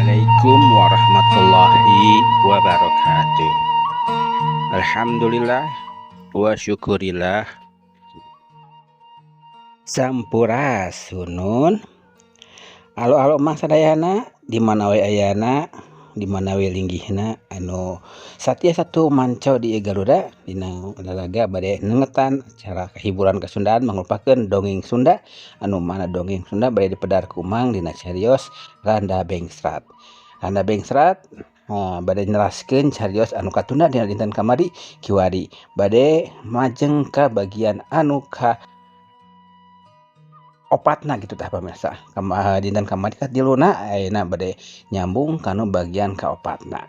Assalamualaikum warahmatullahi wabarakatuh. Alhamdulillah wa syukurillah. Sampurasunun. Alo-alo Mang sadayana di mana we ayana, di mana we linggihna anu satia satu manco di Garuda dina olahraga bade nengetan acara hiburan kesundaan mangrupakeun dongeng Sunda anu mana dongeng Sunda bade dipedar ku Mang dina carios Randa Bengsrat. Randa Bengsrat bade neraskeun carios anu katunda dina dinten kamari kiwari bade majeng ka bagian anu ka opatna gitu tah pamirsa. Dinten kamari katiluna ayeuna bade nyambung kanu bagian kaopatna.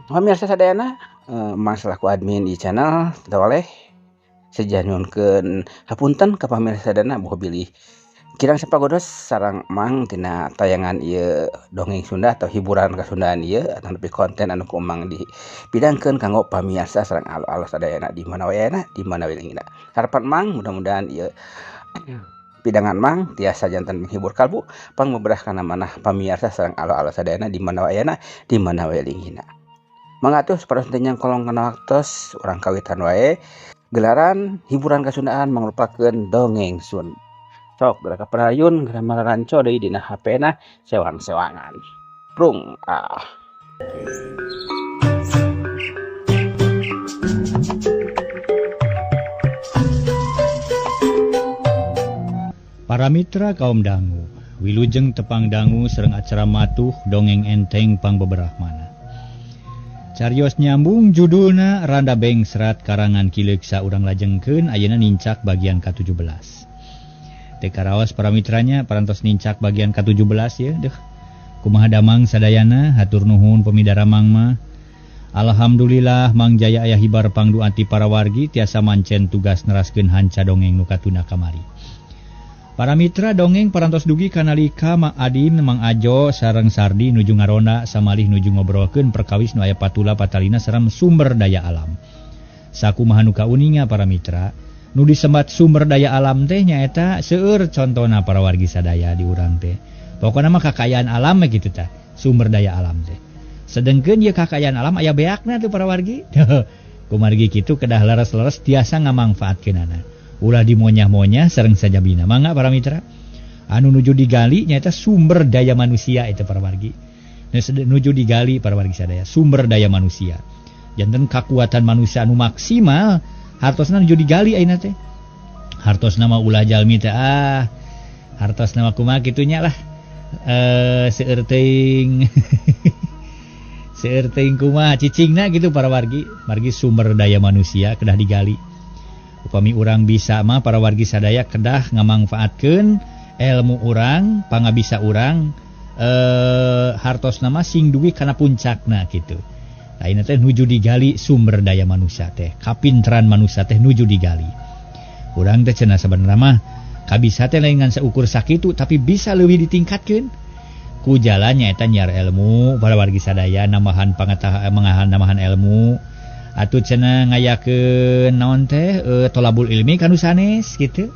Pamirsa sadayana, Mang selaku admin di channel toleh seja nyuhunkeun hapunten ka pamirsa sadayana boh bilih kirang sapagodos sareng Mang tina tayangan ieu dongeng Sunda atau hiburan kasundaan ieu atau konten anu ku Mang dipidangkeun kanggo pamirsa sareng alo-alo sadayana di mana we ayana, di mana we linggihna. Harapan Mang mudah-mudahan ieu pidangan Mang tiasa janten menghibur kalbu pangbeberah kana manah pamirsa sareng alo-alo sadayana di mana we ayana, di mana we linggihna. Mangga atuh saparos teu nyangkolong kana waktos urang kawitan wae gelaran hiburan kasundaan mangrupakeun dongeng Sunda. Sok geura ka parayun geura mararanco deui dina HP na sewang-sewangan. Prung ah. Para mitra kaum dangu, wilujeng tepang dangu sareng acara matuh dongeng enteng pangbeberah mana. Carios nyambung judulna Randa Bengsrat karangan Ki Leuksa urang lajengkeun ayeuna nincak bagian ka-17. Teu karaos para mitranya parantos nincak bagian ka-17 ya deuh. Kumaha damang sadayana hatur nuhun pemidara Mang mah. Alhamdulillah Mang Jaya aya hibar pangduati para wargi tiasa mancen tugas neraskeun hanca dongeng nu katunda kamari. Para mitra dongeng parantos dugi kanalika Mang Adim Mang Ajo sareng Sardi nuju ngaronda samalih nuju ngobrolkeun perkawis nu aya patula patalina sareng sumber daya alam. Sakumaha nu kauninga para mitra, nu disebat sumber daya alam teh nyaeta seueur contona para wargi sadaya di urang teh. Pokona mah kakayaan alam mah kitu tah, sumber daya alam teh. Sedengkeun ieu kakayaan alam aya beakna tuh para wargi. Kumargi kitu kedah leres-leres tiasa ngamangfaatkeunana. Ulah dimonyah-monyah sareng sajabina. Mangga para mitra, anu nuju digali nyaeta sumber daya manusia itu para wargi. Nuju digali para wargi sadaya, sumber daya manusia. Janten kakuatan manusia anu maksimal hartosna nuju digali ayeuna teh. Hartosna mah ulah jalmi teh ah. Hartosna mah kumaha kitu nya lah. Seueur teuing. Seueur teuing kumaha cicingna gitu para wargi. Margi sumber daya manusia kedah digali. Upami urang bisa mah para wargi sadaya kedah ngamangfaatkeun ilmu urang, pangabisa urang, hartosna mah sing dugi kana puncakna kitu. Ayeuna teh nuju digali sumber daya manusia teh, kapinteran manusia teh nuju digali. Urang teh cenah sabenerna mah kabisa teh lain ngan saukur sakitu tapi bisa leuwih ditingkatkeun. Ku jalan nyaeta nyiar ilmu para wargi sadaya nambahan pangetahuan nambahan ilmu atuh cenah ngayakeun naon teh tolabul ilmi kanu sanes kitu.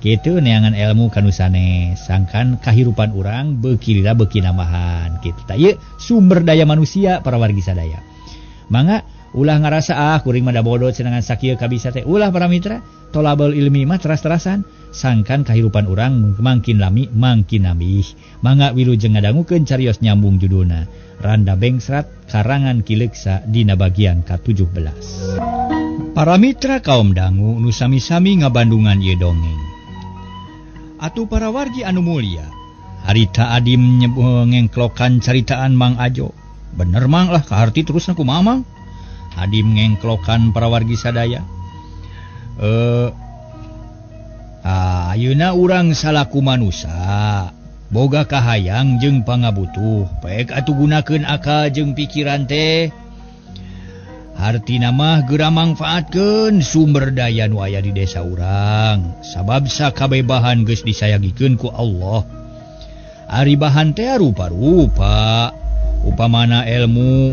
Kitu neangan ilmu kanu sanes sangkan kahirupan urang beuki lila beuki nambahan kitu. Tah ieu sumber daya manusia para wargi sadaya. Mangga ulah ngarasa ah kuring mah da bodoh cenah ngan sakieu kabisa teh. Ulah para mitra, tolabul ilmi mah teras-terasan sangkan kahirupan urang mangkin lami mangkin nambih. Mangga wilujeng ngadangukeun carios nyambung judulna Randa Bengsrat karangan Ki Leuksa dina bagian ka-17. Para mitra kaum dangu nu sami-sami ngabandungan ieu dongeng. Atuh para wargi anu mulia, harita Adim ngengklokan caritaan Mang Ajo. Bener Mang lah kaharti terusna kumaha Mang? Adim ngengklokan para wargi sadaya. Ayeuna urang salaku manusa boga kahayang jeung pangabutuh, pek atuh gunakeun akal jeung pikiran teh. Hartina mah geura mangfaatkeun sumber daya nu aya di desa urang, sabab sakabeh bahan geus disayagikeun ku Allah. Ari bahan teh rupa-rupa, upamana ilmu,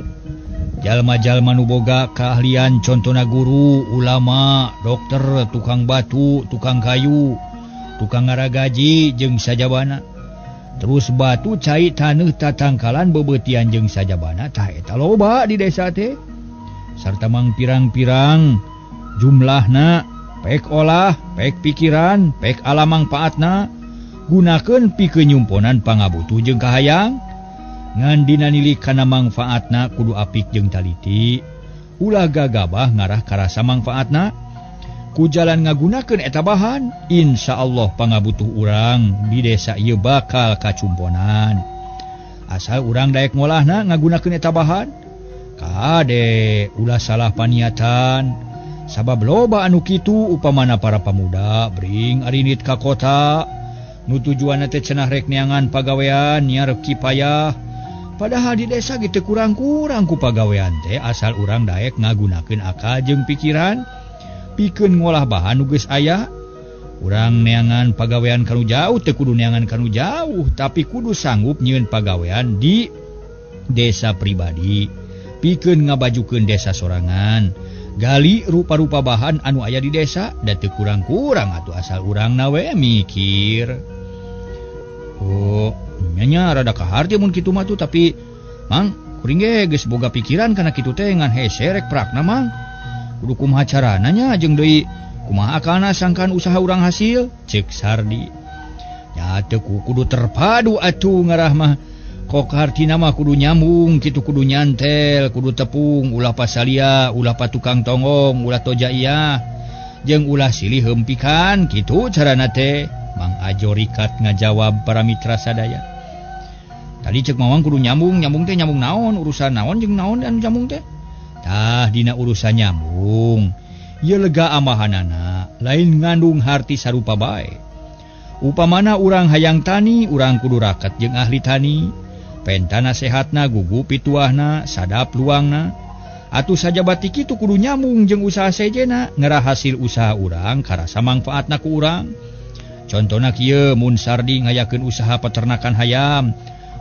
jalma-jalma nu boga keahlian contona guru, ulama, dokter, tukang batu, tukang kayu, tukang ngaragaji jeung sajabana. Terus batu cai taneuh tatangkalan bebeutian jeung sajabana tah eta loba di desa teh. Sarta mang pirang-pirang jumlahna pek olah, pek pikiran, pek ala mangpaatna gunakeun pikeun nyumponan pangabutuh jeung kahayang. Ngan dina nilik kana mangfaatna kudu apik jeung taliti. Ulah gagabah ngarah karasa mangfaatna. Ku jalan ngagunakeun eta bahan, insyaallah pangabutuh urang di desa ieu bakal kacumponan. Asal urang daek ngolahna ngagunakeun eta bahan. Kade ulah salah paniatan. Sabab loba anu kitu upamana para pamuda bring arinit ka kota. Nu tujuanna teh cenah rek neangan pagawean niar kipayah. Padahal di desa gitu kurang-kurang ku pagawean teh asal urang daek ngagunakeun akal jeung pikiran pikeun ngolah bahan nu geus aya. Urang neangan pagawean kanu jauh teu kudu neangan kanu jauh, tapi kudu sanggup nyieun pagawean di desa pribadi pikeun ngabajukeun desa sorangan. Gali rupa-rupa bahan anu aya di desa da teu kurang-kurang atuh asal urang na we mikir. Oh, nya rada kaharti mun kitu mah tuh, tapi Mang kuring ge geus boga pikiran kana kitu teh ngan hese rek prakna Mang. Kudu kumaha carana nya jeung deui kumaha akalna sangkan usaha urang hasil ceuk Sardi. Nya teu kudu terpadu atuh ngarah mah. Kok hartina mah kudu nyambung kitu, kudu nyantel, kudu tepung, ulah pasalia, ulah patukang tonggong, ulah toja iya jeung ulah silih hempikan kitu carana teh. Mang Ajo rikat ngajawab para mitra sadaya. Tadi cek Mawang kudu nyambung, nyambung teh nyambung naon, urusan naon jeung naon anu nyambung teh. Tah dina urusan nyambung ieu lega amahanana lain ngandung harti sarupa bae. Upamana urang hayang tani, urang kudu raket jeung ahli tani. Pentana sehatna, gugu pituahna, sadap luangna. Atuh sajabati kitu kudu nyambung jeung usaha sejena ngerah hasil usaha urang karasa mangfaatna ku urang. Contona kieu mun Sardi ngayakeun usaha peternakan hayam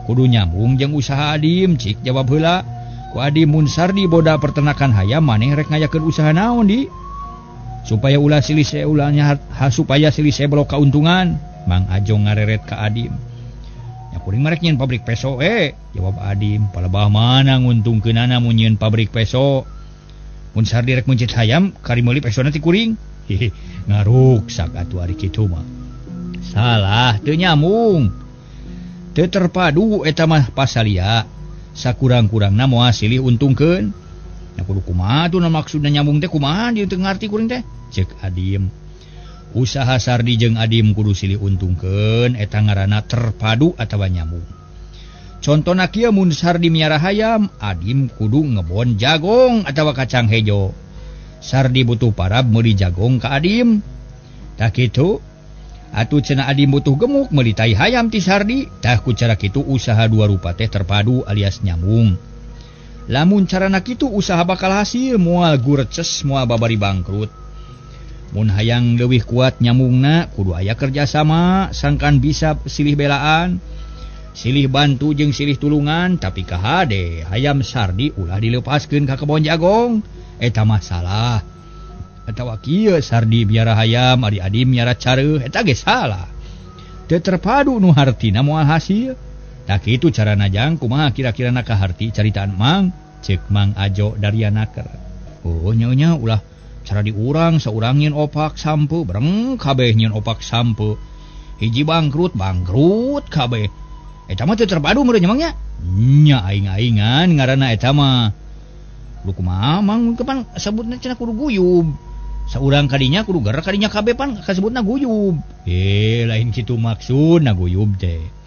kudu nyambung jeung usaha Adim. Cik jawab heula ku Adim, mun Sardi boda peternakan hayam maneh rek ngayakeun usaha naon di supaya ulah silih seulahnya supaya silih seblok kauntungan. Mang Ajo ngareret ka Adim. Ya kuring mah rek nyieun pabrik peso jawab Adim. Palebah mana nguntungkeunana mun nyieun pabrik peso. Mun Sardi rek meuncit hayam kari meuli pesona ti kuring. Hehe, ngaruksak atuh ari kitu mah. Salah teu nyambung. Teu terpadu eta mah pasalia. Sakurang-kurangna moal silih untungkeun. Nya kudu kumaha tuh maksudna nyambung teh kumaha dieu teu ngarti kuring teh ceuk Adim. Usaha Sardi jeung Adim kudu silih untungkeun eta ngaranna terpadu atawa nyambung. Contona kieu mun Sardi miara hayam, Adim kudu ngebon jagong atawa kacang hejo. Sardi butuh parab meuli jagong ka Adim. Tah kitu. Atuh cenah Adim butuh gemuk meuli tai hayam ti Sardi. Tah ku cara kitu usaha dua rupa teh terpadu alias nyambung. Lamun carana kitu usaha bakal hasil moal gurces moal babari bangkrut. Mun hayang leuwih kuat nyambungna kudu aya kerjasama sangkan bisa silih belaan, silih bantu jeung silih tulungan. Tapi kahade hayam Sardi ulah dilepaskeun ka kebon jagong eta masalah. Atawa kieu Sardi miara hayam ari Adim miara careuh eta ge salah. Teu terpadu nu hartina moal hasil. Tah kitu carana jang kumaha kira-kirana kaharti caritaan Mang ceuk Mang Ajo Darianaker. Oh nya ulah cara diurang saurang nyieun opak sampe breng kabeh nyieun opak sampe. Hiji bangkrut bangkrut kabeh. Eta mah teu terpadu meureun nya Mang nya. Nya aing-aingan ngaranna eta mah. Lu kumaha Mang kapan sebutna cenah kudu guyub. Saurang kadinya kudu ger kadinya kabeh pan kasebutna guyub. Lain kitu maksudna guyub teh.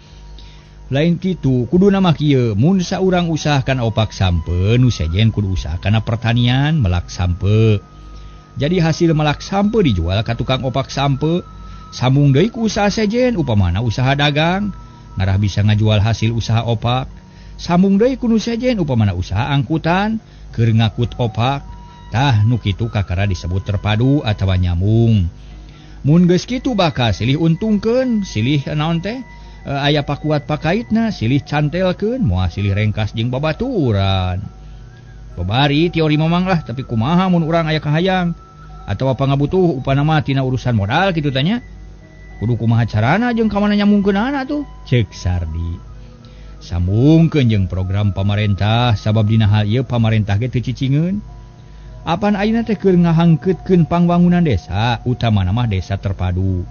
Lain kitu kudu nama kieu mun saurang usahakan opak sampe nu sejen kudu usaha kana pertanian melak sampe. Jadi hasil melak sampe dijual ka tukang opak sampe. Sambung deui ku usaha sejen upamana usaha dagang ngarah bisa ngajual hasil usaha opak. Sambung deui ku nu sejen upamana usaha angkutan keur ngakut opak. Tah nu kitu kakara disebut terpadu atawa nyambung. Mun geus kitu bakal silih untungkeun, silih naon teh aya pakuat pakaitna, silih cantelkeun, moal silih rengkas jeung babaturan. Babari teori mamang lah, tapi kumaha mun urang aya kahayang atawa pangabutuh upana mah tina urusan modal kitu tanya. Kudu kumaha carana jeung ka mana nyambungkeunana tuh? Ceuk Sardi. Sambungkeun jeung program pamarentah sabab dina hal ieu pamarentah ge teu cicingeun. Apan ayeuna teh keur ngahangkeutkeun pangwangunan desa, utamana mah desa terpadu.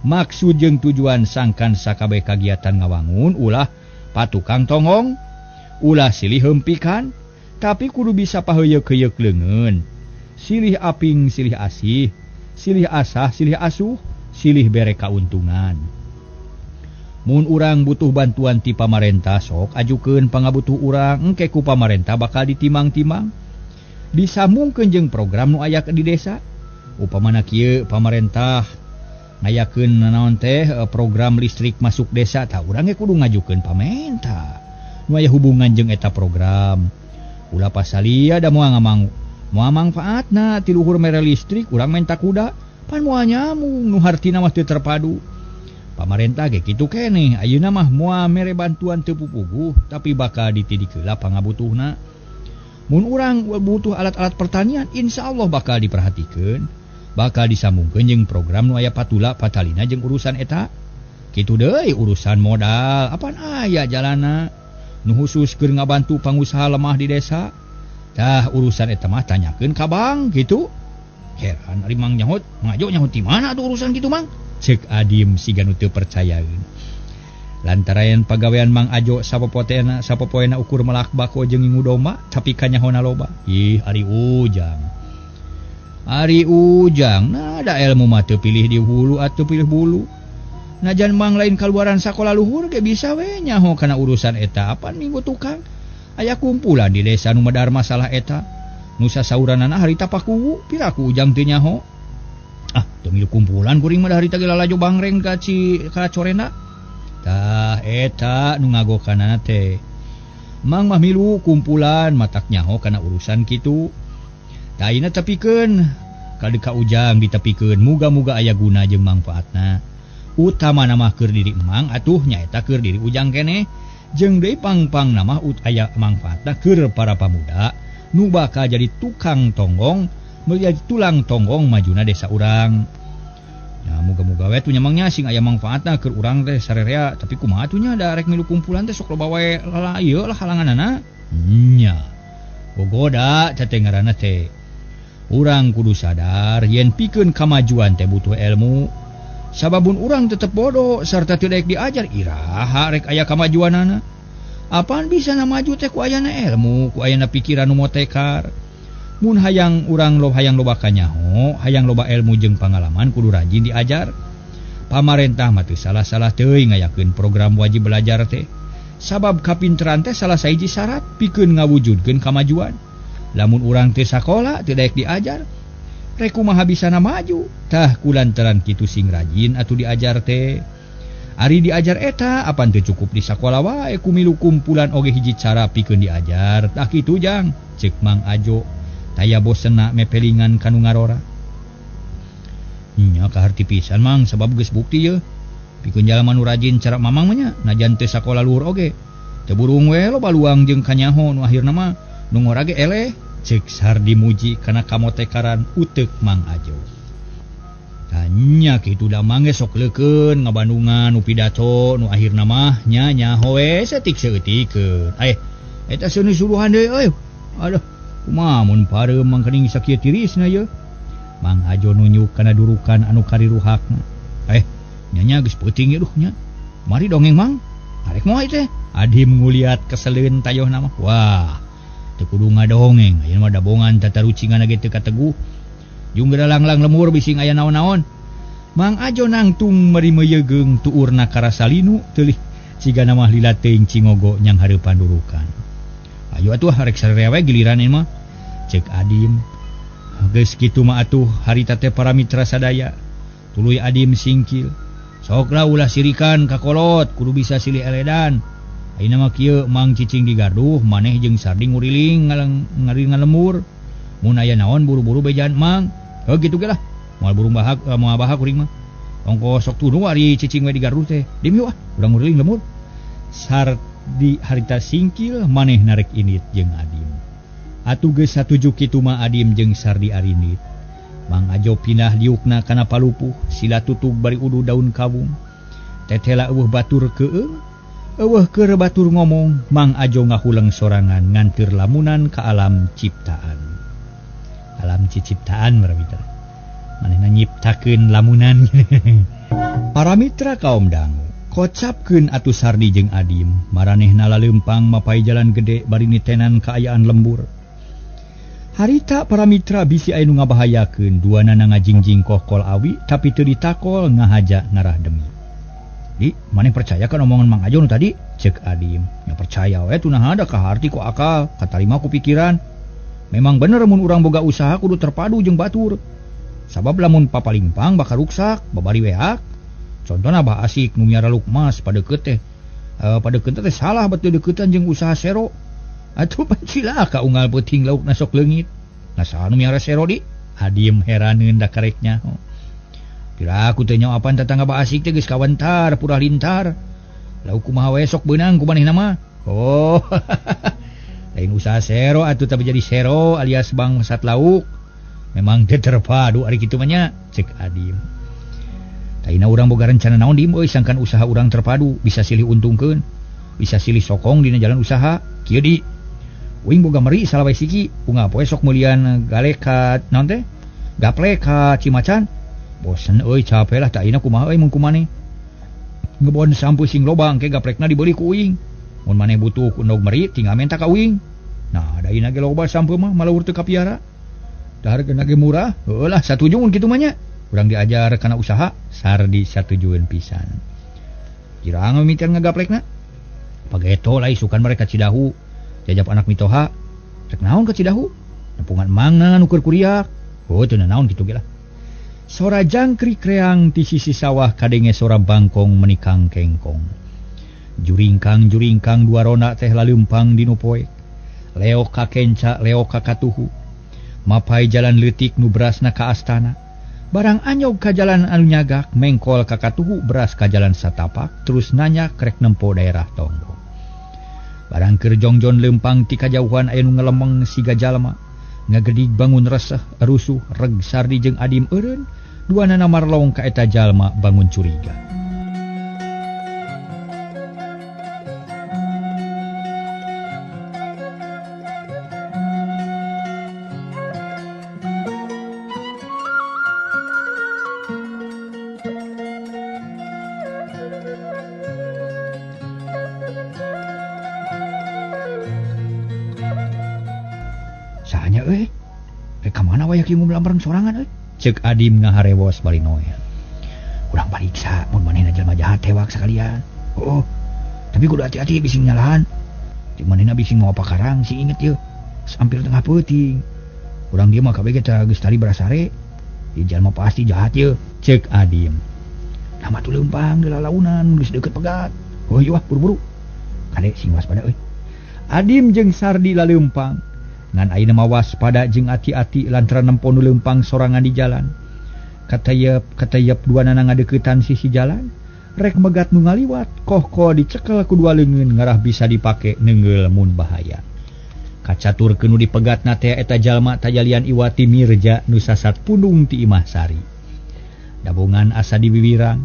Maksud jeung tujuan sangkan sakabeh kagiatan ngawangun ulah patukang tonggong, ulah silih hempikan, tapi kudu bisa paheuyeuk-heuyeuk leungeun. Silih aping, silih asih, silih asah, silih asuh, silih bere kauntungan. Mun urang butuh bantuan ti pamarentah sok ajukeun pangabutuh urang, engke ku pamarentah bakal ditimang-timang. Disambungkeun jeung program nu aya di desa. Upamana kieu pamarentah ngayakeun nanaon teh program listrik masuk desa, tah urang ge kudu ngajukeun pamenta nu aya hubungan jeung eta program. Ulah pasalia da moal ngamang moal mangfaatna ti luhur mere listrik urang menta kuda pan moal nyamung nu hartina mah teu terpadu. Pamarentah ge kitu keneh ayeuna mah moal mere bantuan teu pupuguh tapi bakal ditidik heula pangabutuhna. Mun urang butuh alat-alat pertanian insyaallah bakal diperhatikeun, bakal disambungkeun jeung program nu aya patula patalina jeung urusan eta. Kitu deui urusan modal apan aya jalana nu khusus keur ngabantu pangusaha lemah di desa. Tah urusan eta mah tanyakeun ka bank kitu. Heran ari Mang nyahut, Mang Ajo nyahut di mana tuh urusan kitu Mang? Ceuk Adim siga nu teu percayaeun. Lantaran pagawean Mang Ajo sapopotena sapopoena ukur melak bako jeung ngingu domba tapi kanyahona loba. Ih ari Ujang. Ari Ujang nah da ilmu mah teu pilih di hulu atuh pilih bulu. Najan Mang lain kaluaran sakola luhur ge bisa we nyaho kana urusan eta apan minggu tukang. Aya kumpulan di desa nu medar masalah eta. Nu sasauranana harita pakuwu piraku Ujang teu nyaho. Ah teu milu kumpulan kuring mah harita ge lalajo bangreng ka ci ka corena. Tah eta nu ngagokanana teh. Mang mah milu kumpulan matak nyaho kana urusan kitu. Tah ayeuna tepikeun ka Ujang ditepikeun muga-muga aya guna jeung mangfaatna. Utamana mah keur diri Mang atuh nyaeta keur diri Ujang keneh. Jeung deui pangpangna mah aya mangfaatna keur para pamuda nu bakal jadi tukang tonggong, menjadi tulang tonggong majuna desa urang. Ya muga-muga we tuh nya Mang nya sing aya mangfaatna keur urang teh sarerea, tapi kumaha tuh nya da rek milu kumpulan teh sok loba wae lala ieu lah halanganana. Nya. Gogoda teh ngaranna teh. Urang kudu sadar yen pikeun kamajuan teh butuh ilmu. Sababun urang tetep bodoh sarta teu daek diajar iraha rek aya kamajuanana. Apaan bisa na maju teh ku ayana ilmu, ku ayana pikiran nu motekar. Mun hayang urang lo hayang loba kanyaho, hayang loba ilmu jeung pangalaman kudu rajin diajar. Pamarentah mah teu salah-salah teuing ngayakeun program wajib belajar teh. Sabab kapinteran teh salah sahiji syarat pikeun ngawujudkeun kamajuan. Lamun urang teu sakola teu daek diajar, rek kumaha bisana maju. Tah kulantaran kitu sing rajin atuh diajar teh. Ari diajar eta apan teu cukup di sakola wae ku milu kumpulan oge hiji cara pikeun diajar. Tah kitu Jang, ceuk Mang Ajo. Taya bosenna mepelingan kanu ngarora. Nya kaharti pisan Mang sabab geus bukti ye. Pikeun jalma nu rajin cara Mamang mah nya najan teu sakola luhur oge. Teu burung we loba luang jeung kanyaho nu akhirna mah nu ngora ge eleh. Ceuk Sardi muji kana kamotekaran uteuk Mang Ajo. Tanya kitu da Mang ge sok leukeun ngabandungan nu pidato nu akhirna mah nya nyaho we saeutik saeutikeun. Eta seuneu suruhan deui euy. Aduh, kumaha mun pareum mangkening sakieu tirisna ye. Mang Ajo nunjuk kana durukan anu kariruhakna. Nya nya geus peuting ye duh nya. Mari dongeng Mang. Arek moal teh. Adim nguliat keseleun tayohna mah. Wah, teu kudu ngadongeng ayeuna mah dabongan tatarucingan ge teu kateguh. Jeung geura langlang lemur bising aya naon-naon. Mang Ajo nangtung meri meuyegeung tuurna karasa linu teulih cigana mah lila teuing cingogo nyang hareupan durukan. Ayo atuh rek sarerea we giliran ieu mah. Ceuk Adim. Geus kitu mah atuh harita teh para mitra sadaya. Tuluy Adim singkil. Sok lah ulah sirikan ka kolot kudu bisa silih eledan. Ayeuna mah kieu Mang cicing di garduh maneh jeung Sardi nguriling ngariling ngalemur. Mun aya naon buru-buru bejaan Mang. Heuh kitu ge lah. Moal burung bahak moal bahak kuring mah. Ongko sok tunu ari cicing we di garduh teh. Dim yuk ah urang nguriling lemur. Sardi harita singkil maneh narek init jeung Adim. Atuh geus satuju kitu mah Adim jeung Sardi arinit. Mang Ajo pindah diukna kana palupuh sila tutug bari udu daun kawung. Tetela eueuh batur keueung, eueuh keur batur ngomong, Mang Ajo ngahuleng sorangan nganteur lamunan ka alam ciptaan. Alam ciciptaan para mitra. Manehna nyiptakeun lamunan. Para mitra kaum dangu, kocapkeun atuh Sardi jeung Adim, maranehna laleumpang mapai jalan gede bari nitenan kaayaan lembur. Harita para mitra bisi aya nu ngabahayakeun duanana ngajingjing kohkol awi tapi teu ditakol ngahaja ngarah demi. Di, maneh percaya kan omongan Mang Ajo nu tadi? Cek Adim. Nya percaya we tuh naha da kaharti ku akal, katarima ku pikiran. Memang bener mun urang boga usaha kudu terpadu jeung batur. Sabab lamun papalingpang bakal ruksak, babari weak. Contona bah asik nu miara lukmas padeukeut teh. Padeukeut teh salah batu deuketan jeung usaha sero. Atuh pancilaka unggal peuting laukna sok leungit. Nah saha nu miara sero di? Adim heraneun da karek nyaho. Kira aku teh nyaho apaan tetangga bah asik teh geus kawentar purah lintar. Lauk kumaha we sok beunang ku manehna mah. Oh. Lain usaha sero atuh tapi jadi sero alias bangsat lauk. Memang teu terpadu ari kitu mah nya, cek Adim. Taina urang boga rencana naon dim euy sangkan usaha urang terpadu bisa silih untungkeun, bisa silih sokong dina jalan usaha. Kieu di uing boga meri salawe siki, unggal poe sok meulian galek ka naon teh? Gaplek ka Cimacan. Bosen euy capek lah taina kumaha euy mun kumaneh. Ngebon sampu sing loba engke gaplekna dibeli ku uing. Mun maneh butuh endog meri tinggal menta ka uing. Nah, daina ge loba sampu mah maleur teu kapiara. Da hargana ge murah, heueuh lah satuju mun kitu mah nya. Urang diajar kana usaha, Sardi satujueun pisan. Jirang mimitian ngagaplekna. Pageto lah isukan mereka Cidahu. Jajap anak mitoha, rek naon ka Cidahu? Nepungan mangna nu keur kuriak. Oh, teu naon kitu ge lah. Sora jangkrik reang ti sisi sawah kadenge sora bangkong menikang kengkong. Juringkang-juringkang dua ronda teh laleumpang dinu poek. Leok ka kenca, leok ka katuhu. Mapai jalan leutik nu berasna ka astana. Barang anyog ka jalan anu nyagak, mengkol ka katuhu beras ka jalan satapak, terus nanya krek nempo daerah tonggo. Barang keur jongjon leumpang ti kajauhan aya nu ngelemeng siga jalma. Ngagedig bangun reseh, rusuh, reg Sardi jeung Adim eureun, duanana marlong ka eta jalma bangun curiga. Sahanya euy, rek ka mana wae kieu ngumlampeun sorangan euy? Ceuk Adim ngaharewos bari noel. Urang pariksa mun manehna jelema jahat tewak sakalian. Oh, tapi kudu hati-hati bising nyalahan. Jeung manehna bising mawa pakarang sing inget yeuh. Hampir tengah peuting. Urang dieu mah kabeh ge geus tali barasare. Ieu jalma pasti jahat yeuh, ceuk Adim. Nah mah tuh leumpang di lalaunan geus deukeut pegat. Oh ieu wah buru-buru. Kade sing waspada euy. Adim jeung Sardi laleumpang. Ngan ayeuna mah waspada jeung ati-ati lantaran nempo nu leumpang sorangan di jalan. Katayep duanana ngadeuketan sisi jalan, rek megat nu ngaliwat, kohko dicekel ku dua leungeun ngarah bisa dipake neungeul mun bahaya. Kacaturkeun nu dipegatna teh eta jalma tajalian Iwati Mirja nu sasat pundung ti Imah Sari. Dabongan asa diwiwirang,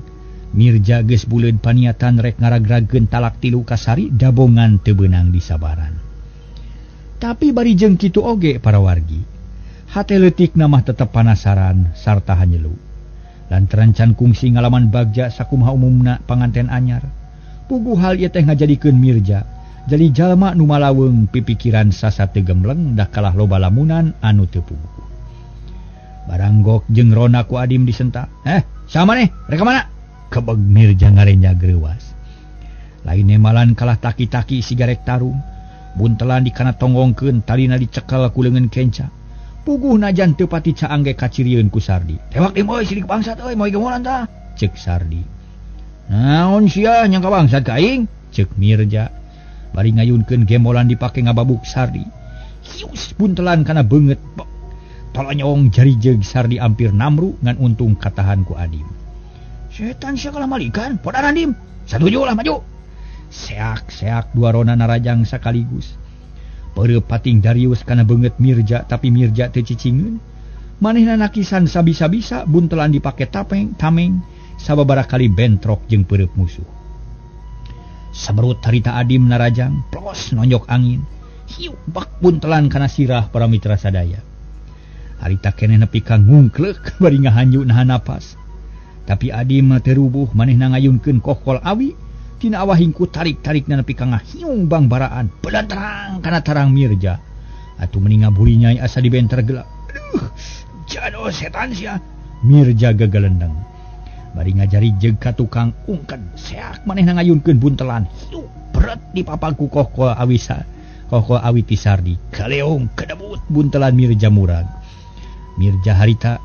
Mirja geus buleud paniatan rek ngaragragkeun talak tilu ka Sari, dabongan teu beunang disabaran. Tapi bari jeung kitu oge para wargi. Hate leutikna mah tetep panasaran sarta hanyelu. Lantaran can kungsi ngalaman bagja sakumaha umumna panganten anyar. Puguh hal ieu teh ngajadikeun Mirja jadi jalma nu malaweung pipikiran sasat teu gemleng da kalah loba lamunan anu teu puguh. Baranggok jeung Rona ku Adim disentak. Sama maneh? Rek ka mana? Kebeg Mirja ngarenya greuwas. Lain nemalan kalah taki-taki sigarek tarung. Buntelan di kana tonggongkeun talina dicekel ku leungeun kenca. Puguh najan teu pati caang ge kacirieun ku Sardi. Tewak dim euy sidik bangsat euy moe gemolan tah, ceuk Sardi. Naon sia nyangka bangsat ka aing? Ceuk Mirja. Bari ngayunkeun gemolan dipake ngababuk Sardi. Hius buntelan kana beungeut. Tolonyong jari jeung Sardi ampir namru ngan untung katahan ku Adim. Setan sia kalah malikan, podaran dim. Satuju lah maju. Seak-seak dua rona narajang sekaligus. Peureup pating Darius kana beungeut Mirja tapi Mirja teu cicingeun. Manehna nakisan sabisa-bisa buntelan dipake tapeng tameng sababaraha kali bentrok jeung peureub musuh. Saberut harita Adim narajang plos nonjok angin. Hiu bak buntelan kana sirah para mitra sadaya. Harita keneh nepi ka ngungkleuk bari ngahanju nahan napas. Tapi Adim mah teu rubuh, manehna ngayunkeun kokol awi tina awah hingku tarik-tarikna nepi ka ngahiung bangbaraan belantarang kana tarang Mirja. Atuh meni ngaburi nyai asa dibenter gelap. Aduh, jado setan sia. Mirja gagalendeng. Bari ngajari jeung ka tukang ungked seak manehna ngayunkeun buntelan. Hiu beret dipapangku kokol awisa. Kokol awi ti Sardi. Kaleung kedebut buntelan Mirja murag. Mirja harita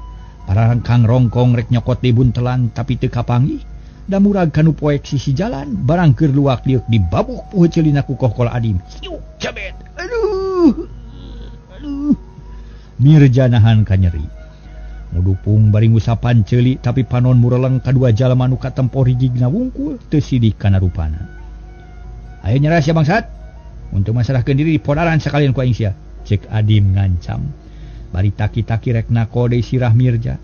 pararangkang rongkong rek nyokot di buntelan tapi teu kapanggih. Da murag kanu poek sisi jalan barang keur luak liuk dibabuk puheuh ceulina ku kokol Adim. Hiu jabet. Aduh. Aduh. Mirja nahan kanyeri. Mudupung bari ngusapan ceuli tapi panon mureleng kadua jalma nu katempo rigigna wungkul teu sidik kana rupana. Ayo nyerah sia bangsat. Untuk masalahkeun diri dipodaran sakalian ku aing sia. Cek Adim ngancam. Bari taki-taki rek nako deui sirah Mirja.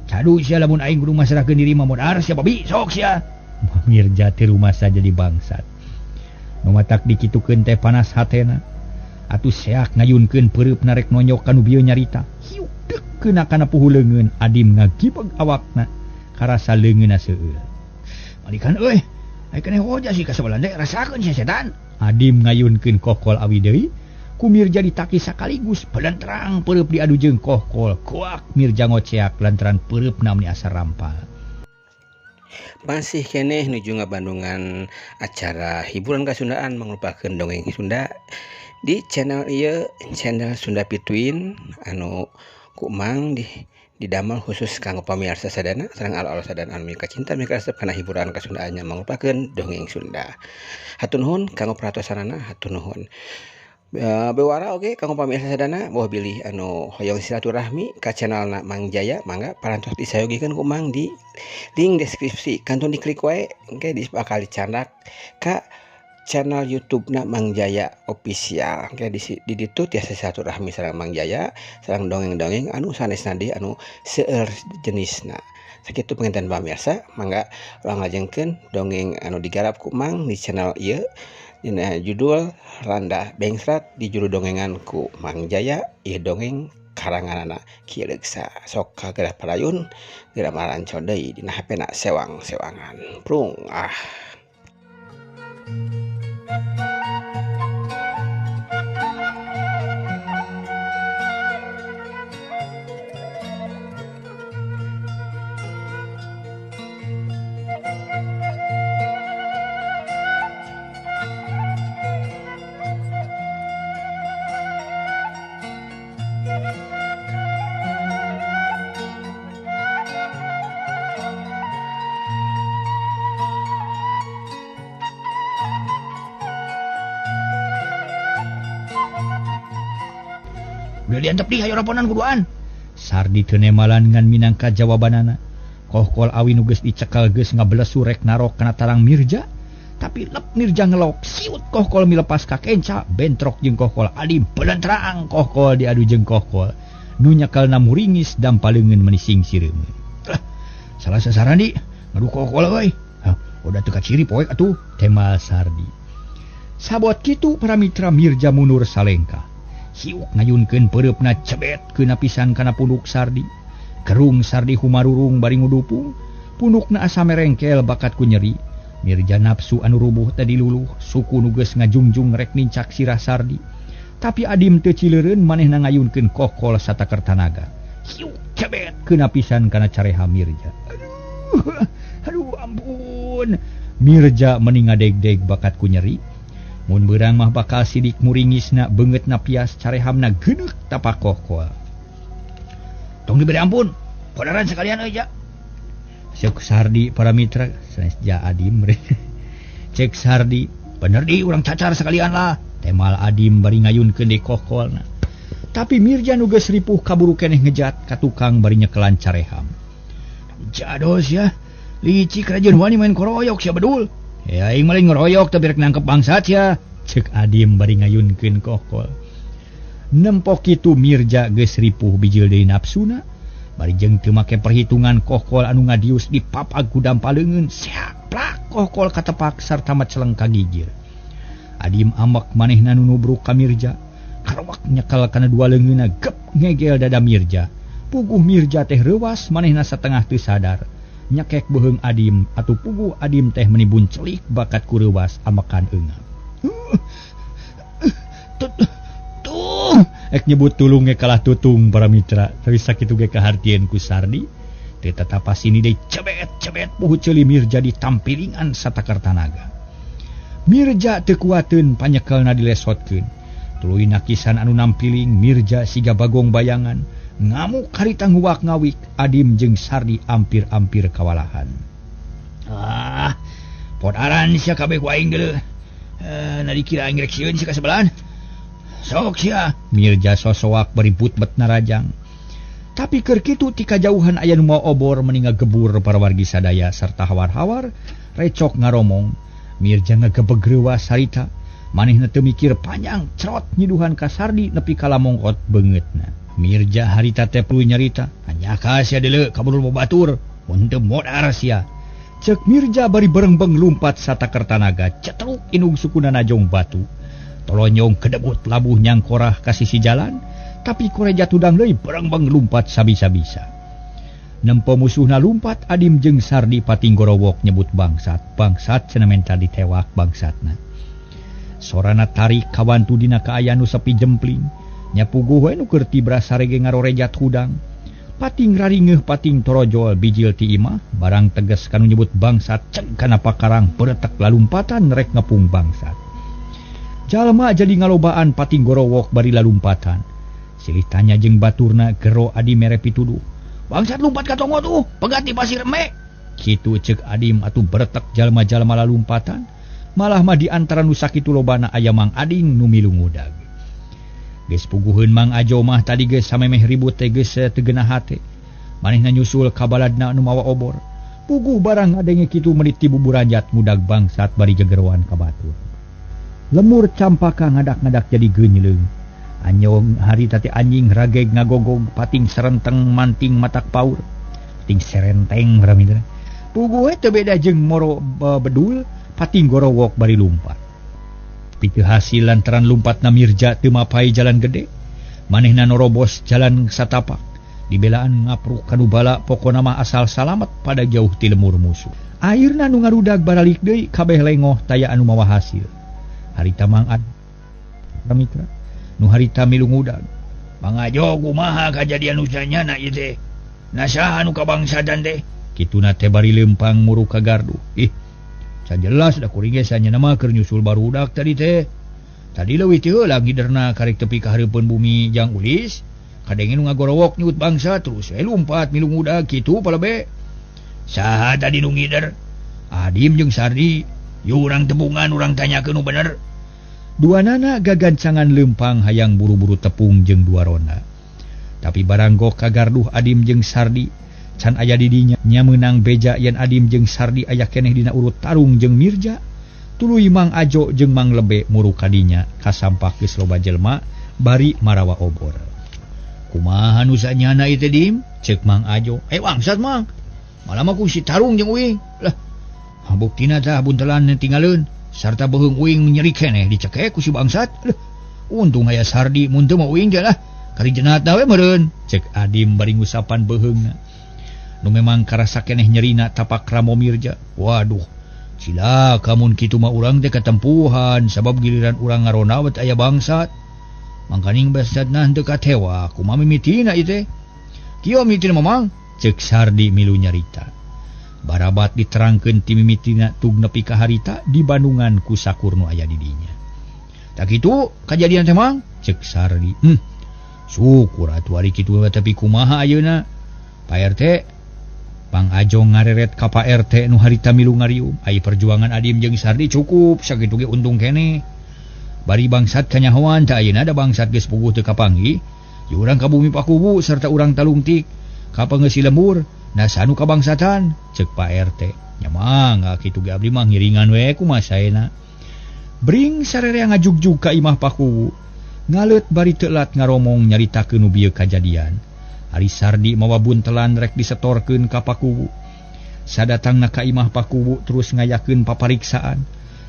Cadu sia lamun aing kudu masrahkeun diri mah modar sia babi sok sia. Mirja teu rumasa jadi bangsat. Nu matak dikitukeun teh panas hatena. Atuh seak ngayunkeun peureupna rek nonyok kanu bieu nyarita. Hiu deuk keuna kana puhu leungeun Adim ngagibeg awakna karasa leungeunna seueur. Malikan euy, aya keneh hoja sih ka sabelah deui rasakeun sia setan. Adim ngayunkeun kokol awi deui. Ku Mirja ditaki sakaligus belenterang peureub diadu jeung kokol. Kuak Mirja ngoceak lantaran peureupna meni asa rampal. Masih keneh nuju ngabandungan acara hiburan kasundaan mangrupakeun dongeng Sunda di channel ieu, channel Sunda Pituin anu ku Mang di didamel khusus kanggo pamirsa sadana sareng alo-alo sadana anu mika cinta mika resep kana hiburan kasundaannya mangrupakeun dongeng Sunda. Hatur nuhun kanggo perhatosanana, hatur nuhun. Bewara oge kanggo pamirsa sadana boh bilih anu hoyong silaturahmi ka channelna Mang Jaya mangga parantos disayogikeun ku Mang di link deskripsi kantun diklik wae engke bakal dicandak ka channel YouTube-na Mang Jaya Official. Engke di ditu tiasa silaturahmi sareng Mang Jaya sareng dongeng-dongeng anu sanesna deui anu seueur jenisna. Sakitu panginten pamirsa mangga urang lajengkeun dongeng anu digarap ku Mang di channel ieu. Dina judul Randa Bengsrat di juru dongengan ku Mang Jaya ieu dongeng karanganana Ki Leuksa. Sok kageura parayun geura maranco deui dina HP-na sewang-sewangan. Prung ah. Udah diantep di hayo raponan kuduan. Sardi teu nemalan ngan minangka jawabanana. Kohkol awi nu geus dicekal geus ngabelesu rek narok kana tarang Mirja, tapi lep Mirja ngelok siut kohkol milepas ka kenca bentrok jeung kohkol Adim belentrang kohkol diadu jeung kohkol. Nu nyekelna muringis dampaleungeun meni singsireum. Salah sasaran di ngadu kohkol euy. Hah, udah teu kaciri poek atuh temal Sardi. Sabot kitu para mitra Mirja mundur salengkah. Siuk ngayunkeun peureupna cebet keuna pisan kana punduk Sardi. Kerung Sardi humarurung bari ngudupung, pundukna asa merengkel bakat ku nyeri. Mirja nafsu anu rubuh tadi luluh, suku nu geus ngajungjung rek nincak sirah Sardi. Tapi Adim teu cileureun manehna ngayunkeun kokol sataker tanaga. Siuk cebet keuna pisan kana careha Mirja. Aduh, aduh ampun. Mirja meni ngadeg-deg bakat ku nyeri. Mun beurang mah bakal sidik muringisna beungeutna pias carehamna geuneuk tapak kokol. Tong diberi ampun, podaran sekalian euy ja. Cek Sardi para mitra sanes ja Adim. Cek Sardi, bener di urang cacar sekalian lah. Temal Adim bari ngayunkeun deui kokolna. Tapi Mirja nu geus ripuh kaburu keneh ngejat ka tukang bari nyekelan careham. Jados ya, licik rajeun wani main koroyok sia bedul. Ya aing mah lain ngeroyok tapi rek nangkep bangsat ya. Cek Adim bari ngayunkeun kokol. Nempo kitu Mirja geus ripuh bijil deui nafsuna bari jeung teu make perhitungan kohkol anu ngadius dipapag ku dampa leungeun seak plak kohkol katepak sarta maceleng ka gigir. Adim ambek manehna nu nubruk ka Mirja karowak nyekel kana dua leungeunna gep ngegel dada Mirja. Puguh Mirja teh reuwas manehna satengah teu sadar. Nyekek beuheung Adim atuh puguh Adim teh meni buncelik bakat ku reuwas ambekan eungap. Tuh ek nyebut tulung ge kalah tutung para mitra tapi sakitu ge kahartieun ku Sardi teu tatapas ini deui cebet-cebet puhu ceuli Mirja ditampilingan satakar tanaga. Mirja teu kuateun panyekelna dilesotkeun. Tuluy nakisan anu nampiling Mirja siga bagong bayangan ngamuk harita nguwak ngawik Adim jeung Sardi ampir-ampir kawalahan. Ah, podaran sia kabeh ku aing deuleu. Na dikira aing rek sieun sia ka sebelahan. Sok sia. Mirja sosoak beribut bet narajang. Tapi keur kitu ti kajauhan aya nu mawa obor meni ngagebur para wargi sadaya sarta hawar-hawar recok ngaromong. Mirja ngagebeg reuwas harita. Manehna teu mikir panjang cerot nyiduhan ka Sardi nepi ka lamongkot beungeutna. Mirja harita teh perlu nyarita, "Anyaka sia deuleu kabur babatur, mun teu modar sia." Ceuk Mirja bari berengbeng lumpat sataker tanaga, cetruk indung sukuna najong batu. Tolonyong kedebut labuh nyangkorah ka sisi jalan, tapi koreja tudang deui berengbeng lumpat sabisa-bisa. Nempo musuhna lumpat Adim jeung Sardi pating gorowok nyebut bangsat, bangsat cenah menta ditewak bangsatna. Sorana tarik kawantu dina kaayaan nu sepi jempling. Nya puguh we nu keur tibra sarege ngarorejat hudang. Pating raringeuh pating torojol bijil ti imah, barang tegas kanu nyebut bangsat ceg kana pakarang beretek lalumpatan rek ngepung bangsat. Jalma jadi ngalobaan pating gorowok bari lalumpatan. Silih tanya jeung baturna gero Adim mere pituduh. Bangsat lumpat ka tonggo tuh, pegat di pasir eme. Kitu ceuk Adim atuh beretek jalma-jalma lalumpatan. Malah mah di antara nu sakitu lobana aya Mang Ading nu milu ngudag. Geus puguheun Mang Ajo mah tadi geus samemeh ribut teh geus teu geunah hate. Manehna nyusul ka baladna nu mawa obor. Puguh barang ngadenge kitu meuni ti buburanjat ngudag bangsat bari gegeroan ka batur. Lemur campaka ngadak-ngadak jadi geunyeuleuh. Anyong harita teh anjing rageg ngagogog pating serenteng manting matak paur. Pating serenteng ramidra. Puguh we teu beda jeung moro bedul pating gorowok bari lumpat. Pitu hasil lantaran lumpatna Mirja teu mapai jalan gede. Manehna norobos jalan satapak. Dibelaan ngapruk kanu bala pokona mah asal salamet pada jauh ti lemur musuh. Akhirna nu ngarudag baralik deui kabeh lengoh taya anu mawa hasil. Harita Mang Ad mitra nu harita milu ngudag. Mang Ajo kumaha kajadian usanyana ieu teh? Nasaha nu kabangsadan teh? Kituna teh bari leumpang muruk ka gardu. Ih, sajelas da kuring ge sanyana mah keur nyusul barudak tadi teh. Tadi leuwih teh heula ngiderna karek tepi ka hareupeun bumi jang ulis, kadenge nu ngagorowok nyut bangsa terus we lumpat milu ngudag kitu palebe. Saha tadi nu ngider? Adim jeung Sardi. Yu urang tebungan urang tanyakeun nu bener. Duanana gagancangan leumpang hayang buru-buru tepung jeung dua ronda. Tapi baranggok ka garduh Adim jeung Sardi can aya di dinya nya meunang beja yen Adim jeung Sardi aya keneh dina urut tarung jeung Mirja. Tuluy Mang Ajo jeung Mang Lebe muruk ka dinya kasampak geus loba jelema bari marawa obor. Kumaha nu sanyana ieu teh Dim? Ceuk Mang Ajo. Eh bangsat Mang. Malah mah ku si tarung jeung uing. Lah, buktina tah buntelan tinggaleun sarta beuheung uing nyeri keneh dicekek ku si bangsat. Lah, untung aya Sardi mun teu mah uing teh lah. Kari jenatna we meureun. Ceuk Adim bari ngusapan beuheungna. Nu memang karasa keneh nyerina tapak ramo Mirja. Waduh, cilaka mun kitu mah urang teh katempuhan sabab giliran urang ngarona wet aya bangsat. Mangkaning bangsatna henteu katewa, kumaha mimitina ieu teh? Kieu mimitina Mamang, ceuk Sardi milu nyarita. Barabat diterangkeun ti mimitina tug nepi ka harita di Bandungan ku sakur nu aya di dinya. Tak kitu kajadian teh Mang, ceuk Sardi. Syukur atuh ari kitu tapi kumaha ayeuna? Pak RT Mang Ajo ngareret ka Pak RT nu harita milu ngarium. Ai perjuangan Adim jeung Sardi cukup sakitu ge untung keneh. Bari bangsat kanyahoan teh ayeuna da bangsat geus puguh teu kapanggih. Ye urang ka bumi Pakubu sarta urang talungtik ka pangeusi lembur nasa nu kabangsatan ceuk Pak RT. Nya mangga kitu ge abdi mah ngiringan we kumaha saena. Bring sarerea ngajugjug ka imah Pakubu. Ngaleut bari teulat ngaromong nyaritakeun nu bieu kajadian. Ari Sardi mawa buntelan rek disetorkeun ka Pakuwu. Sadatangna ka imah Pakuwu terus ngayakeun papariksaan.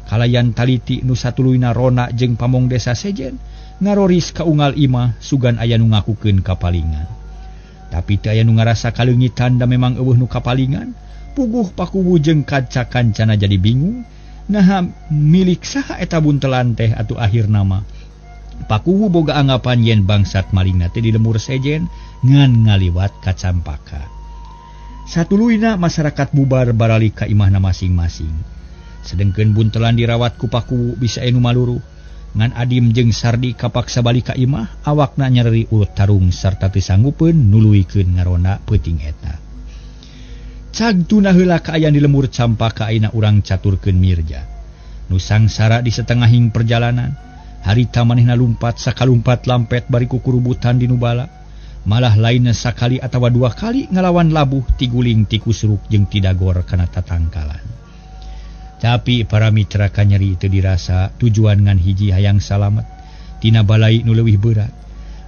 Kalayan taliti nu satuluyna Rona jeung pamong desa sejen ngaroris ka unggal imah sugan aya nu ngakukeun kapalingan. Tapi teu aya nu ngarasa kaleungitan da memang eueuh nu kapalingan. Puguh Pakuwu jeung kanca-kancana jadi bingung. Naha milik saha eta buntelan teh atuh akhirna mah. Pakuwu boga anggapan yen bangsat malingna teh di lemur sejen ngan ngaliwat ka Campaka. Satuluyna masyarakat bubar baralik ka imahna masing-masing. Sedengkeun buntelan dirawat ku Pakuwu bisa anu maluruh. Ngan Adim jeung Sardi kapaksa balik ka imah, awakna nyereri urut tarung sarta teu sanggupeun nuluykeun ngaronda peuting eta. Cag tuna heula kaayaan di lemur Campaka ayeuna urang caturkeun Mirja. Nu sangsara di setengahing perjalanan, harita manehna lumpat sakalumpat lampet bari kukurubutan di nubala. Malah lainna sakali atawa dua kali ngalawan labuh tiguling tikusruk jeung tidagor kana tatangkalan. Tapi para mitra kanyeri teu dirasa tujuan ngan hiji hayang salamet tina balai nu leuwih berat.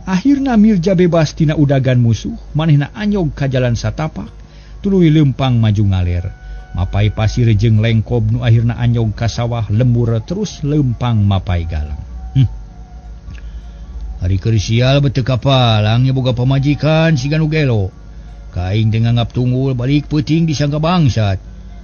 Akhirna Mirja bebas tina udagan musuh, manehna anyog ka jalan satapak, tuluy leumpang maju ngaler. Mapai pasir jeung lengkob nu akhirna anyog ka sawah lembur terus leumpang mapai galang. Hari keur sial beuteuk kapalang nya boga pamajikan siga nu gelo. Ka aing teh nganggap tunggul balik peuting disangka bangsat.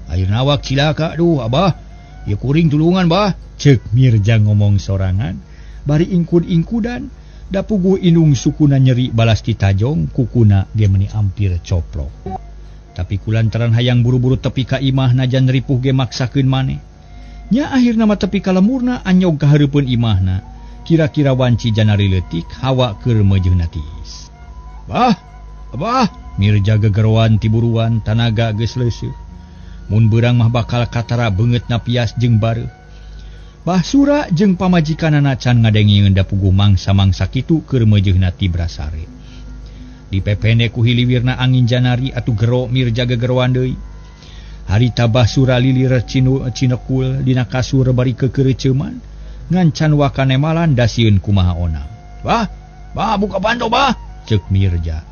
Ayeuna awak cilaka duh abah. Ieu kuring tulungan bah. Ceuk Mirja ngomong sorangan bari ingkud-ingkudan da puguh indung sukuna nyeri balas titajong kukuna ge meuni ampir coplok. Tapi kulantaran hayang buru-buru tepi ka imah najan ripuh ge maksakeun maneh. Nya akhirna mah tepi ka lemurna anyog ka hareupeun imahna. Kira-kira wanci janari leutik hawa keur meujeuna tiis. Bah, abah, Mirja gegeroan tiburuan tanaga geus leuseuh. Mun beurang mah bakal katara beungeutna pias jeung bareuh. Bah Sura jeung pamajikanana can ngadengieun da puguh mangsa-mangsa kitu keur meujeuna tibra sare. Dipepende ku hiliwirna angin janari atuh gero Mirja gegeroan deui. Harita Bah Sura lilir cinekul dina kasur bari keukeureumeuman. Ngancan wakanemalan dasieun kumaha onam. Bah, bah buka panto bah, ceuk Mirja.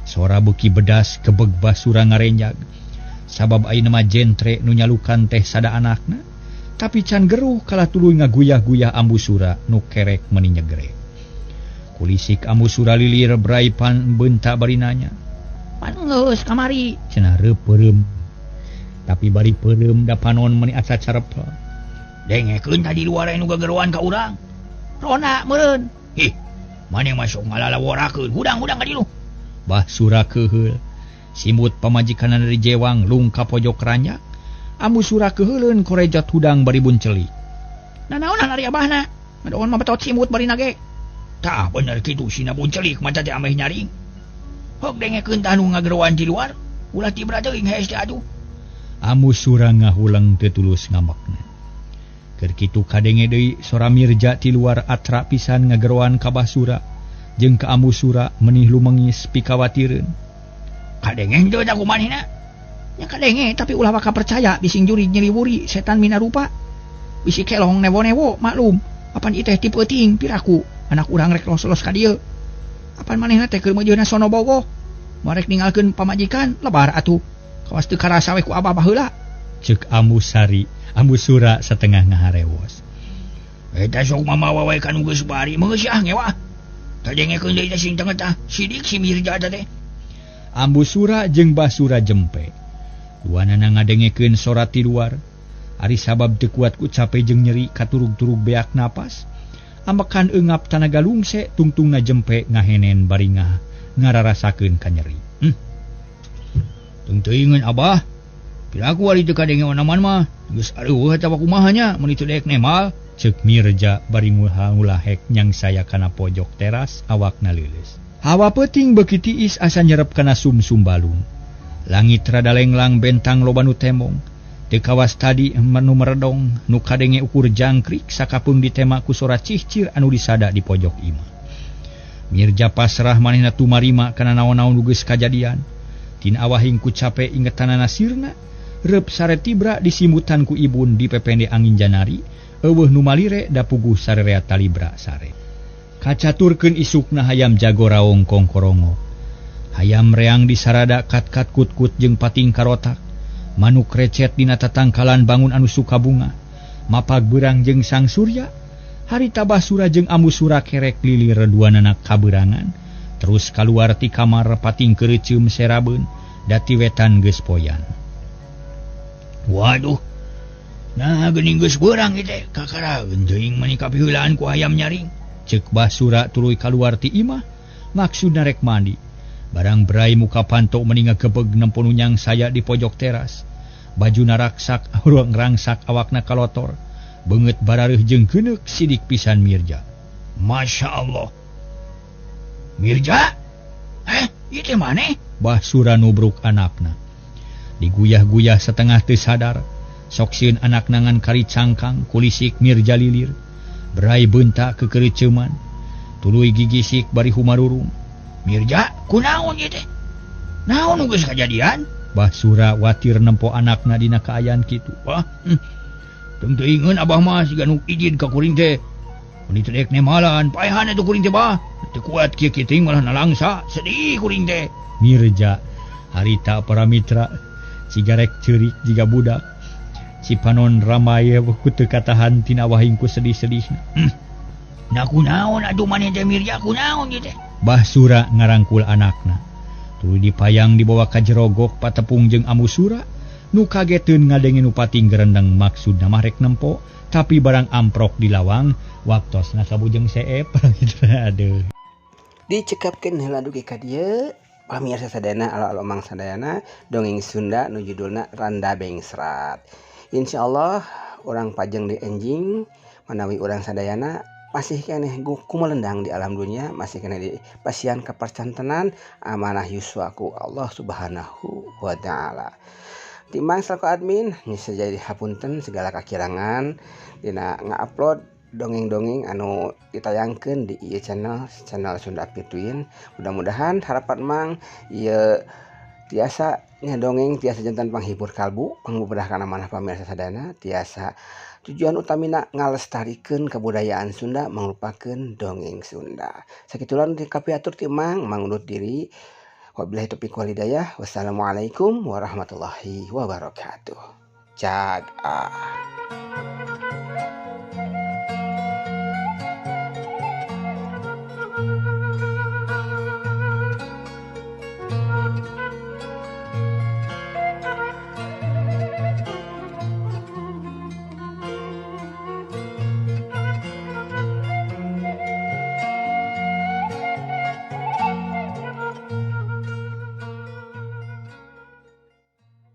Sora beuki bedas kebeg Bah Sura ngarenjag. Sabab ayeuna mah jentre nu nyalukan teh sada anakna, tapi can geruh kalah tuluy ngaguyah-guyah Ambu Sura nu kerek meuni nyegere. Kulisik Ambu Sura lilir brai pan beunta bari nanya. Pan geus kamari, cenah reupeurem. Tapi bari peureum da panon meuni aca carep. Dengekeun tadi luar anu gegeroan ka urang. Rona meureun. Hih, maneh masuk ngalalaworakeun hudang-hudang ka dilu. Bah Sura keuheul. Simut pamajikanna dari jewang lung ka pojok ranjak. Ambu Sura keuheuleun korejot hudang bari buncelik. Nanaonan ari abahna? Ngadoon mah betot simut bari nage. Tah bener kitu sina buncelik maca teh ameh nyaring. Hok dengekeun tah nu ngageroan di luar, ulah tibra teuing hees teh atuh. Ambu Sura ngahuleng teu tulus ngambekna. Keur kitu kadenge deui sora Mirja ti luar atra pisan ngageroan ka Bah Sura jeung ka Ambu Sura menih lumengis pikawatireun. Kadenge teu da kumanehna? Nya kadenge tapi ulah waka percaya bising jurig nyeliwuri setan minarupa. Bisi kelong newo-newo maklum. Apan ieu teh ti peuting piraku anak urang rek los-los ka dieu. Apan manehna teh keur meujeuhna sono bogoh. Marek ninggalkeun pamajikan lebar atuh. Kawas teu karasa we ku abah baheula. Ceuk Ambu Sari, Ambu Sura setengah ngaharewos. Eta sok mamawa wae ka nu geus bari meunggeus ah ngewa. Tadengekeun deui teh sing tengah tah sidik si Mirja teh. Ambu Sura jeung Bah Sura jempe. Duanana ngadengekeun sora ti luar. Ari sabab teu kuat ku cape jeung nyeri katurug-turug beak napas. Ambekan eungap tanaga lungse tungtungna jempe ngahenen bari ngararasakeun ka nyeri. Teuing abah. Piraku ari teu kadenge onaman mah. Geus areueuh eta kumaha nya mun teu daek nemal. Ceuk Mirja bari ngulahek nyangsaya kana pojok teras awakna leuleus. Hawa peuting beuki tiis asa nyerep kana sumsum balung. Langit rada lenglang bentang loba nu temong. Teu kawas tadi nu meredong nu kadenge ukur jangkrik sakapeung ditema ku sora cihcir anu disada di pojok imah. Mirja pasrah manehna tumarima kana naon-naon nu geus kajadian. Tina awahing ku cape ingetanana sirna, reup sare tibra disimutan ku ibun dipepende angin janari, eueuh nu malire da puguh sarerea talibra sare. Kacaturkeun isukna hayam jago raong kongkorongo. Hayam reang disarada kat-kat kut-kut jeung pating karotak. Manuk recet dina tatangkalan bangun anu suka bunga. Mapag beurang jeung sang surya. Harita Basura jeung Ambu Sura kerek lilir duanana kaberangan. Terus kaluar ti kamar pating keureuceum serabeun dati wetan geus poyan. Waduh. Nah geuning geus beurang ieu teh kakaraeun teuing meuni kapiheulaan ku hayam nyaring. Ceuk Basura tuluy kaluar ti imah maksudna rek mandi. Barang berai muka panto meni ngagebeg nempo nu nyang saya di pojok teras. Bajuna raksak ruang rangsak awakna kalotor. Beungeut barareuh jeung geuneuk sidik pisan Mirja. Masya Allah. Mirja? Ieu teh maneh? Basura nubruk anakna. Diguyah-guyah setengah teu sadar. Sok sieun anakna ngan kari cangkang kulisik Mirja lilir. Berai beunta kekeureuceuman. Tuluy gigisik bari humarurung. Mirja, kunaon ieu teh? Naon nu geus kajadian? Basura watir nempo anakna dina kaayaan kitu. Wah, teu teuingeun abah mah siga nu izin ka kuring teh. Mun teu dek nemalan, paehan atuh kuring teh bah. Teu kuat kieu-kieu teuing malah nalangsa, sedih kuring teh. Mirja harita para mitra sigarek ceurik jiga budak. Cipanon ramai ku teu katahan tina wahing ku sedih-sedihna. Nah kunaon atuh maneh teh Mirja, kunaon ieu teh? Basura ngarangkul anakna. Tuluy dipayang dibawa ka jerogok patepung jeung Ambu Sura. Nu kageteun ngadenge nu pating gerendeng maksudna mah rek nempo, tapi barang amprok di lawang waktosna kabujeng seep. Aduh. Dicekapkeun heula dugi ka dieu pamirsa sadayana alo-alo mang sadayana dongeng Sunda nu judulna Randa Bengsrat. Insyaallah urang pajeng di enjing manawi urang sadayana masih keneh kumelendang di alam dunia, masih keneh di pasian kapercantenan amanah yuswaku Allah Subhanahu wa taala. Timang selaku admin nyisa jadi hapunten segala kakirangan dina nga-upload dongeng-dongeng anu ditayangkeun di ieu channel, channel Sunda Pituin. Mudah-mudahan harapan mang ieu tiasa nya dongeng tiasa jantan panghibur kalbu, pangbeberah kana manah pamirsa sadayana, tiasa tujuan utamina ngalestarikeun kebudayaan Sunda mangrupakeun dongeng Sunda. Sakitulah nu kapiatur ti Mang, mangundut diri. Wabillahi taufiq wal hidayah. Wassalamualaikum warahmatullahi wabarakatuh. Jaga.